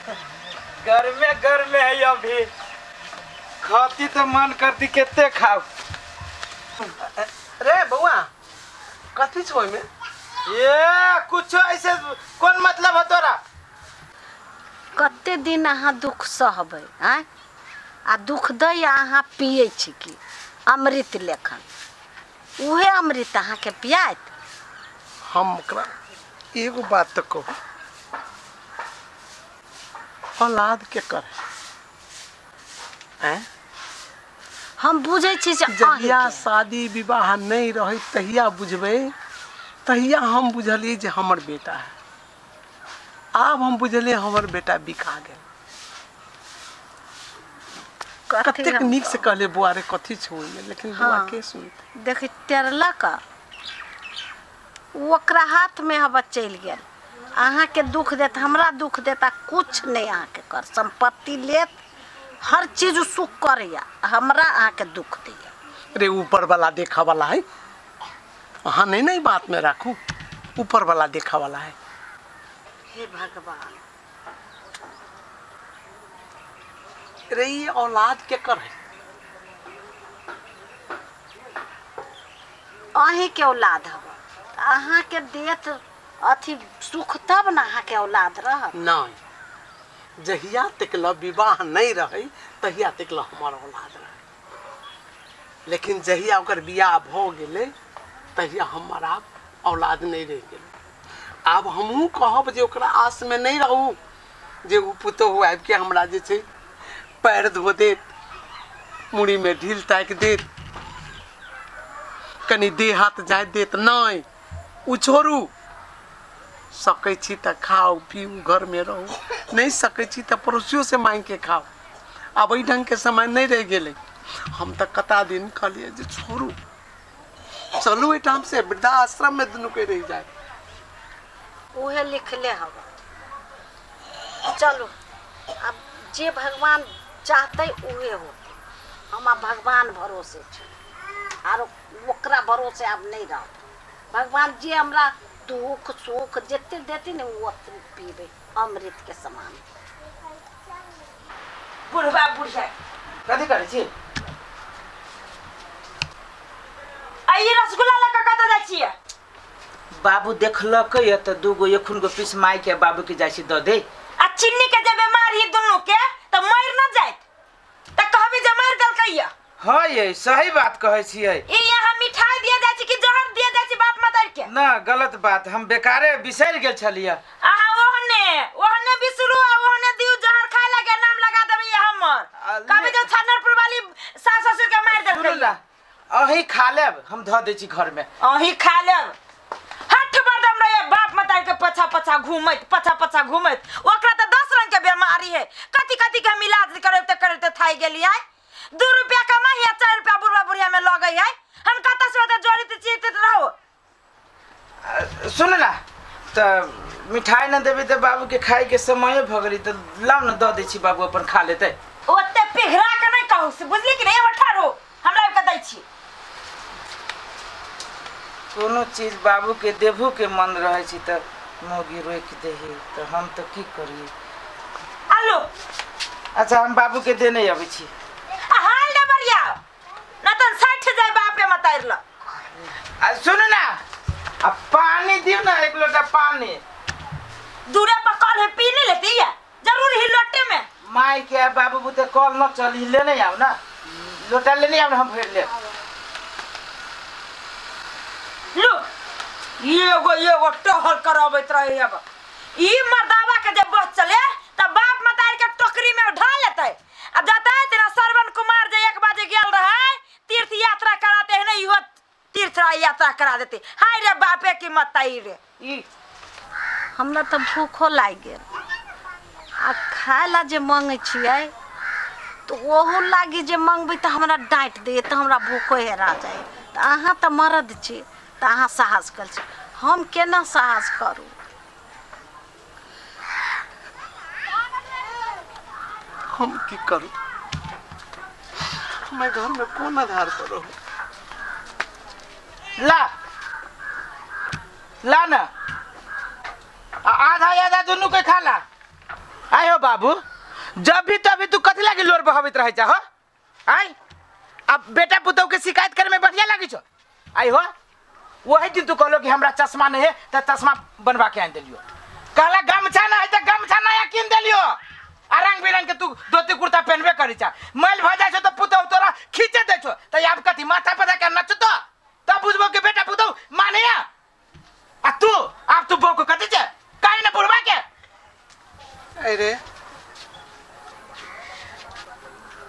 गर्मे गर्मे है अभी खाती तो मन करती केते खाओ। रे बउआ कथी छो में? ये कुछ ऐसे कौन मतलब है तोरा? कते दिन अहाँ दुख सहबै आँय आ दुख दै अहाँ पियै छी की अमृत लेखन उहे अमृत अहाँके पियात। हम ओकरा एगो बात तो कहू, औलाद के करे हैं? हम बुझै छी जे जहिया शादी विवाह नहीं रहे तहिया बुझबै, तहिया हम बुझलिए जे हमर बेटा है। आब हम बुझलिए हमर बेटा बिका गेल। कतेक नीक से कहले बुआ रे कथी छौ, लेकिन बुआ के सुनते। देखी टेरलक ओकरा हाथ में हवा चलि गेल। अहाँके दुख देत हमरा दुख देत आ कुछ नहीं अहाँके कर संपत्ति लेत हर चीज सुख करैया हमरा अहाँके दुख दैया। रे ऊपर वाला देखा वाला है, अहाँ नहीं नहीं बात में राखू, ऊपर वाला देखा वाला है। हे भगवान रे ये औलाद के कर है? अहीं के औलाद हवा अहाँ के देत अथी सुख तब ना अहाँ के औलाद रहत। नहीं जहिया तक ल विवाह नहीं रहे तहिया तक ल हमार औलाद रहे, लेकिन जहिया ओकर बियाह भ गेलै तहिया हमारा औलाद नहीं रह गेलै। आब हमहूँ कहब जे ओकरा आस में नहीं रहू जे उ पुतोहु आबि के हमरा जे छै पैर धो देत, मुड़ी में ढील ताकि देत, कनी देह हाथ जाय देत। नहीं उ छोड़ू, सकै छी तऽ खाउ पीऊ घर में रहू, नहीं सकै छी तऽ पड़ोसियों से मांग के खाओ। आब एहि ढंग के समय नहीं रह गेलै। हम तऽ कता दिन कहलियै जे छोड़ू चलू एहिठाम से वृद्धाश्रम में दुनू के रह जाए। उहे लिखले हवा चलू अब जे भगवान चाहते उहे होते। हम भगवान भरोसे छी आरो ओकरा भरोसे आब नहीं रहब। भगवान जे हमरा दुख सुख जते देती ने वो पीबे अमृत के समान। बुढ़वा बुढ़िया कथी करै छी? आई रसगुल्ला लऽ कऽ कतऽ जाइ छियै? बाबू देखलकै य तऽ दूगो एखुन गो पीस माय के बाबू के जाइ छी दऽ दे। आ चिन्नी के जे बेमारी दुनू के तऽ मरि न जाइत तऽ कहबी जे मारि देलकै य। हाँ ये सही बात कहै छियै। ई यहाँ मिठाई दिया जाइ छै कि जहर दिया जाइ छै बाप मदर के? ना गलत बात, हम बेकारे बिसरि गेल छलियै। अहाँ ओहने ओहने बिसरू आ ओहने दियौ जहर खाय लगे नाम लगा देबै हमर। कहबी जे छन्नरपुर वाली सास ससुर के मारि देलकै। सुनू ना अहीं खा लेब, हम धऽ दै छी घर में। अहीं खा लेब। हठ बरदम रहे बाप मतार के पछा पछा घूमैत पछा पछा घूमैत। ओकरा तऽ 10 रंग के बीमारी है, कथी कथी के हम इलाज करैते करैते थाकि गेलियै। 2 रुपया कमाई है 4 रुपया बुढ़वा बुढ़िया में लगै है। हम कतऽ से ओते जोड़ित चिड़ित रहो। सुन ना तऽ मिठाई न देबै तऽ बाबू के खाय के समय भऽ गेलै तऽ लाउ ने दऽ दै छी बाबू अपन खा लेतै। ओते पिघरा के नहीं कहू से बुझली कि नहीं? ठहरो हम लाबि के दै छी। कोनो चीज बाबू के देबो के मन रहै छै तऽ मौगी रोकि देही तऽ हम तऽ की करियै। आलो अच्छा हम बाबू के देने अबै छी। हाल ने बढ़िया न तऽ 60 जाय बापे मतार ल। आ सुन ना आ पानी दियौ ना एक लोटा पानी। दूरे पर कल है पी नहीं लेती है जरूर ही लोटे में। माय के बाबू बुते कल न चली लेने आउ ना लोटा लेने आउ ना हम भरि लेब। लो एगो एगो टहल करबैत रहे। अब ई मर्दावा के जे बस चले त बाप मतार के टोकरी में ढा लेतै। अब जतै तेरा श्रवण कुमार जे 1 बजे गेल रहे तीर्थ यात्रा कराते है ना इहो तीर्थ यात्रा करा देते। हाय रे बापे की मताई रे। ई हमरा तऽ भूखो लागि गेल आ खाय ला जे मांगै छियै तऽ ओहो लागी जे मांगबै तऽ हमरा डाँटि दैए तऽ हमरा भूखो हेरा जाए। तऽ अहाँ तऽ मरद छी तऽ अहाँ साहस करै छी, हम केना साहस करू? हम की करू? मैं घर में कौन आधार पर रहूं? ला ला ना आधा आधा दोनों के खा ला। आयो बाबू जब भी तभी तू कथी लागी लोर बहावित रहे हो आय अब बेटा पुतोह के शिकायत करे में बढ़िया लागी छो। आई हो वही दिन तू कहलो कि हमरा चश्मा नहीं है त चश्मा बनवा के आन देलियो, कहला गमछा ना है त गमछा नया किन देलियो, आ रंग बिरंग के तू धोती कुर्ता पहनबे करी चा, मैल भ जाय छो त पुतोह तोरा खींचे दे छो, त आब कथी माथा पर के नचतो तब बुझबो कि बेटा पुतोह माने आ तू आब तू बो को कथी छे काहे न बुढ़वा के। अरे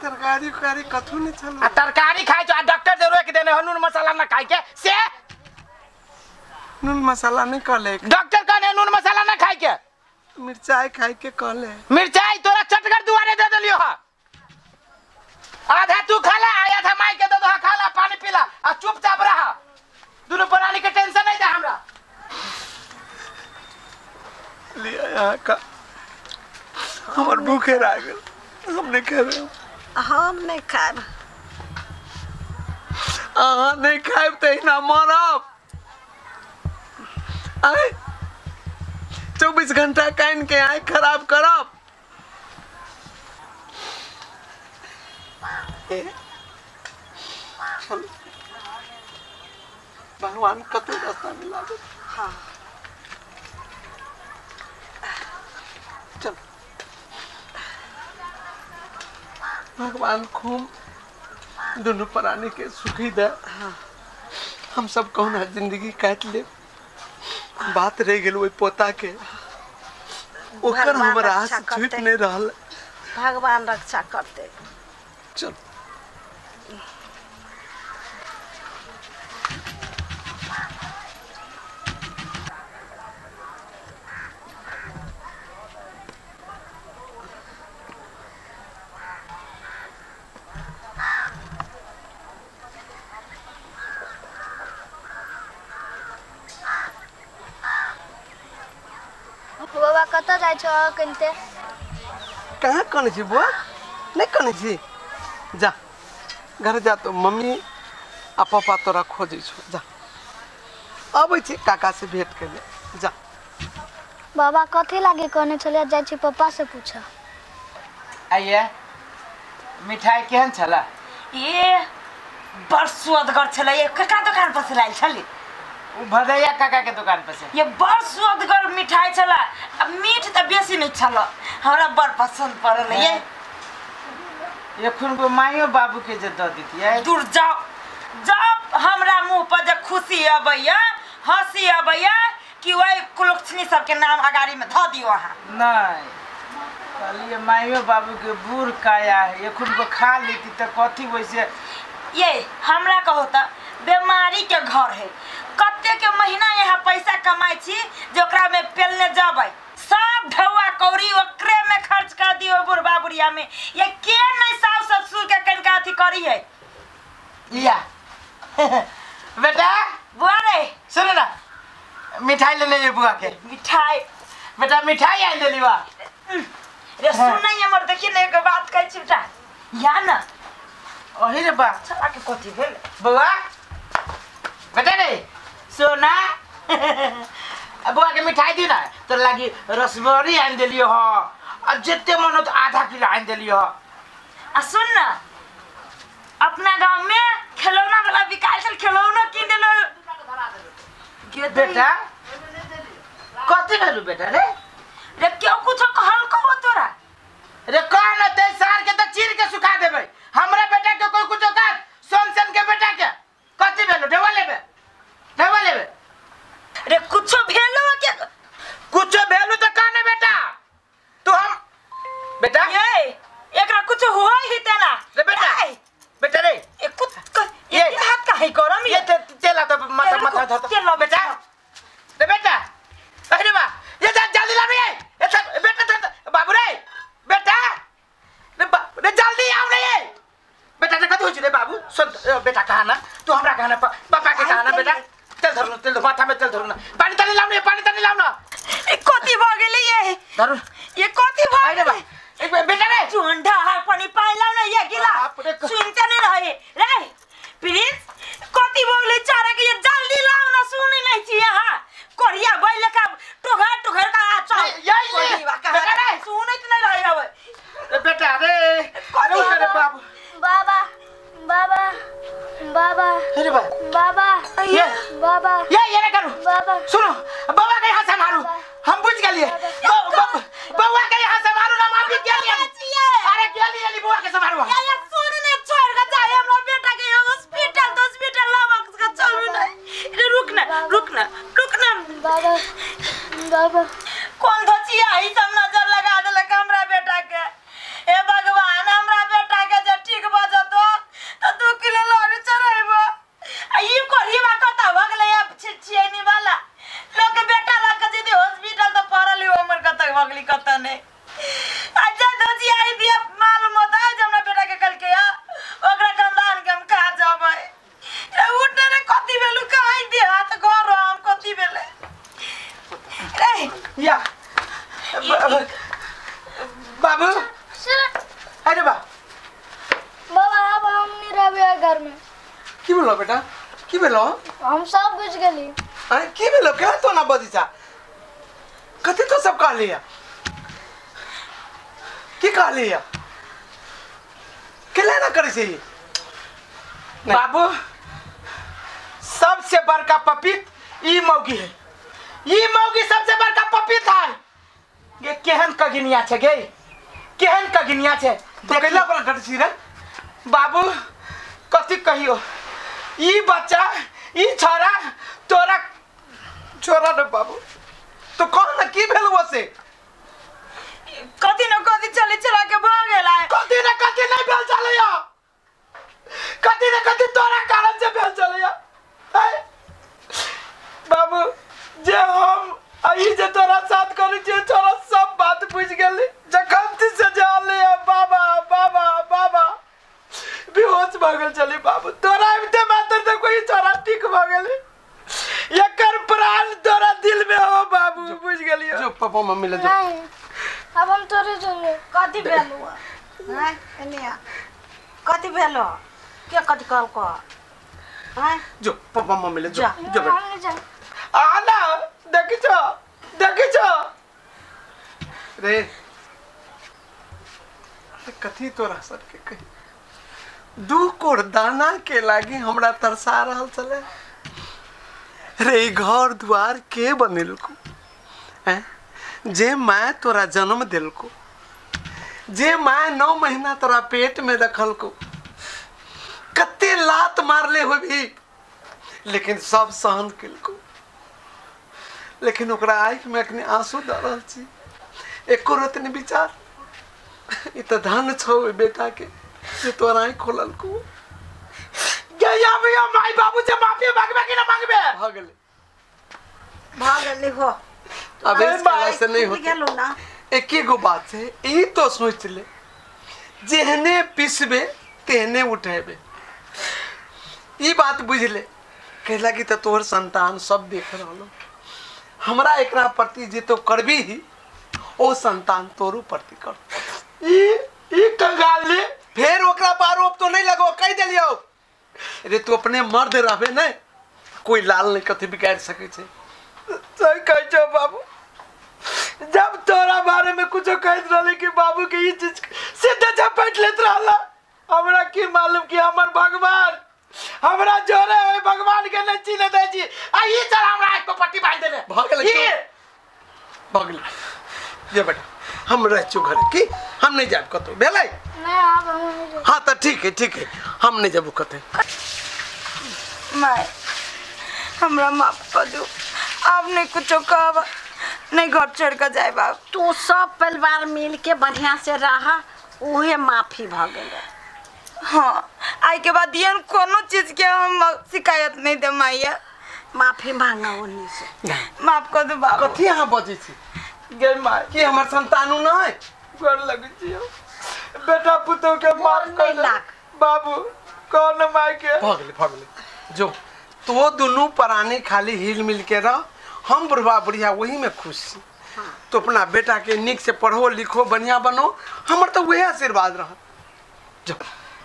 तरकारी उकारी कथू नहीं छल आ तरकारी खाय छो आ डॉक्टर जे रोक देने हो नून मसाला ना खाय के, से नून मसाला नहीं कहले डॉक्टर कहने नून मसाला ना खाय के, मिर्चाई खाय के कहले। मिर्चाई तोरा चटगर दुआरे दे देलियो हा, आधा तू खाला आधा माई के दे दो, खाला पानी पीला आ चुपचाप रहा, दुनू प्राणी के टेंशन नहीं दे हमरा। लिया यहाँ का हमर भूखे रह गेल, हम नहीं खेबे। हम नहीं खाएब। अहाँ नहीं खाएब त एहिना मरब। आय 24 घंटा कान के आँख खराब करब। चल भगवान कतौ रास्ता मिला दे। हाँ चल भगवान खूब दोनों प्राणी के सुखी दे। हाँ। हम सब कहुना जिंदगी काट ले, बात रह गेल ओहि पोता के, ओकर हमरा आस छूट नहीं रहल। भगवान रक्षा करते। चल बाबा कतऽ जाइ छौ कनिते? कहाँ कने छी बुआ? नहीं कने छी, जा घर जा तो मम्मी आ पापा तोरा खोजै छौ, जा अबै छी काका से भेंट कर ले, जा। बाबा कथी लागे कहने छलियै जाइ छी पापा से पूछ। आइए मिठाई केहन छला? ये बड़ सुअदगर छलै, ये कका दुकान पर से लायल छली? भदैया काका के दुकान पर से। ये बड़ सुअदगर मिठाई छला, अब मीठ त बेसी नहीं छला, हमरा बड़ पसंद पड़ल। ये एखन को माइयो बाबू के जे द दितियै। दूर जाओ, जब हमरा मुंह पर जे खुशी अबैया हंसी अबैया कि वही कुलक्षणी सबके नाम अगाड़ी में ध दियो अहाँ। नहीं कहलिए माइयो बाबू के बूढ़ काया है, एखन को खा लेती त कथी वैसे। ये हमरा कहो त बीमारी के घर है, कते के महीना यहाँ पैसा कमाई छी जो ओकरा में पेलने जबै, सब ढौआ कौड़ी ओकरे में खर्च कर दियो बुढ़बा बुढ़िया में। ये के नहीं सास ससुर के कनका अथी करी है। या बेटा बुआ रे सुन ना, मिठाई ले ले बुआ के। मिठाई बेटा मिठाई आन देली बा रे। सुन नहीं हमर देखी ने एक बात कहै छी बेटा, या ना ओही रे बा छला के कथी भेल बुआ? बेटा रे सोना बुआ के मिठाई दी ना तो लागी रसबरी आन देलियो हो, आ जते मन हो तो आधा किलो आन देलियो हो। आ सुन ना अपना गांव में खिलौना वाला बिकायल छल, खिलौना किन देलो बेटा। कथी भेलु बेटा रे? रे क्यों कुछ कहल कहो तोरा? रे कह न ते सार के त चीर के सुखा देबै, हमरा बेटा के कोई कुछ कह सोनसन के बेटा के कथी भेलु? ढेवा लेबे, ढेवा लेबे रे। कुछो भेलो के? कुछो भेलु त कहने बेटा तू हम बेटा ये एकरा कुछ होय ही तेना रे बेटा। बेटा रे ए कुछ ये हाथ काहे गरम? ये तेला तो माथा माथा धर तेल बेटा रे बेटा। अरे बा ये जा जल्दी ला रे ये बेटा धर बाबू रे बेटा रे रे जल्दी आओ रे बेटा। रे कथि होइ छै रे बाबू? सुन बेटा कहा ना तू हमरा कहा ना पापा के कहा ना बेटा। तेल धरू तेल धरू माथा में तेल धरू ना, पानी तनी लाउ ना, पानी तनी लाउ ना। ए कथि भ गेलै ये? धरू ये कथि भ गेलै बा एक बेटा रे? चुंडा हार पानी पानी लाउ ना ये गिला सुनते नहीं रहे रे प्लीज। कथि भ गेलै चारा के? ये जल्दी लाउ ना, सुनै नहीं छी यहाँ कोरिया बैल का टोघर टोघर का आ चल यही ले बेटा रे। सुनैत सुनो बाबा के यहाँ संभालू हम बुझ गेलिए बउआ के यहाँ संभालू ना माफी के लिए। अरे के लिए बउआ के संभालू या सुन ने छोड़ के जाए हमरा बेटा के हॉस्पिटल तो हॉस्पिटल लावा के चलू ना। रे रुक ना रुक ना रुक ना बाबा बाबा कौन धचिया ई सब नजर लगा देलक हमरा बेटा के। हे भगवान हमरा बेटा के जे ठीक भ जतो त 2 किलो लहरी चढ़ेबो। आ ई कोढ़ीवा कत भ गेलै अब छिछियनी वाला लोग बेटा लग के जदी हॉस्पिटल त पड़ल हो हमर कत भ गेली कत नै। अच्छा धचिया ई दिया मालूम होता जे हमरा बेटा के कल के ओकरा खानदान के हम कहा जबै। रे उठ रे कथि भेलु काई दे हाथ घर हम कथि भेलै रे या बाबू। अरे बा बाबा अब हम नहीं रहबे घर में। की भेलो बेटा की भेलो? हम सब बुझ गेली। अरे की भेलो केना तो ना बजी छा कथि तो सब कहलिया की कहलिया केला ना करै छी बाबू? सबसे बड़का पपीत ई मौगी है, ई मौगी सबसे बड़का पपीत है। ये केहन कगिनिया छे गे केहन कगिनिया छे तो कैला पर डट छी रे बाबू? कथि कहियो ई बच्चा ई छोरा तोरा छोरा ने बाबू तो कह ना की भेल वसे कथि न कथि चले चला के भ गेला। कथि न कथि नहीं भेल चलैया कथि न कथि तोरा कारण से भेल चलैया बाबू। जे हम आई जे तोरा साथ करै छियै तोरा सब बात बुझ गेली। जखन से जाले बाबा बाबा बाबा बेहोश भ गेल चली बाबू। तोरा आबिते मात्र त कोई छोरा ठीक भ गेली। एकर प्राण तोरा दिल में हो बाबू बुझ गेलियो। जो पापा मम्मी ले जो नहीं अब हम तोरे जोंगे। कथि भेलो हैं एनिया कथि भेलो के कथि कहलको हैं? जो पापा मम्मी ले जो जो बेटा आना देखि छो देखि छो रे कथी तोरा सबके कही 2 कोर दाना के लागी हमरा तरसा रहल छले रे। घर द्वार के बनेलको हैं? जे माय तोरा जन्म देलको जे माय 9 महीना तोरा पेट में रखलको कते लात मारले होबी लेकिन सब सहन केलको। लेकिन ओकरा आँखि में अखनी आंसू द रहल छी एको रत नहीं विचार। ई त धन छौ बेटा के जे तोरा आँखि खोललको। गया भैया माई बाबू से माफी मांगबे कि ना मांगबे? भ गेलै भ गेलै हो अब इस से नहीं होते गेलो ना। एके गो बात है ई तो सोच ले जेहने पिसबे तेहने उठेबे ई बात बुझ ले। कहला कि त तोहर संतान सब देख रहलो हमरा एकरा प्रति जे तो करबी ही ओ संतान तोरू प्रति कर। ई ई कंगाल फिर ओकरा पर आरोप तो नहीं लगो कह देलियो रे तू अपने मर्द रहबे नहीं कोई लाल नहीं कथि बिगाड़ सके छे। सही कहै छो बाबू। जब तोरा बारे में कुछो कहत रहले कि बाबू के ई चीज सीधे झपट लेत रहला हमरा की मालूम कि हमर भगवान हमरा जोरे होय भगवान के नहीं चिन्ह दै छी। आ ई चल हमरा आँख पर पट्टी बांध देले भ गेलै भ गेलै। ये बेटा हम रह छु घर की हम नहीं जाब कतौ भेलै नहीं अब हम नहीं जाब। हां त ठीक है ठीक है हम नहीं जाबू कतौ। My हमरा माफ कर दो अब नहीं कुछो कहब नहीं घर छोड़ के जाए बाप। तू सब परिवार मिल के बढ़िया से रहा उहे माफी भ गेलै। हाँ आई के बाद यन कोनो चीज के हम शिकायत नहीं दे माइया। माफी मांगा उन्हीं से माफ कर दो बाबू। कथी अहाँ बजै छी गे my की हमर संतानु नहीं गोर लगै छी बेटा पुतोह के माफ कर दे बाबू। कौन my के भ गेलै भ गेलै। जो तो दुनू प्राणी खाली हिल मिल के रह हम बुढ़वा बुढ़िया वही में खुश छी। तो अपना बेटा के निक से पढ़ो लिखो बढ़िया बनो हमर तो वही आशीर्वाद रह। जाओ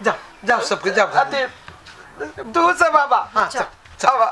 जाओ जाओ सबके जाओ अरे तू से बाबा। हाँ चल बाबा।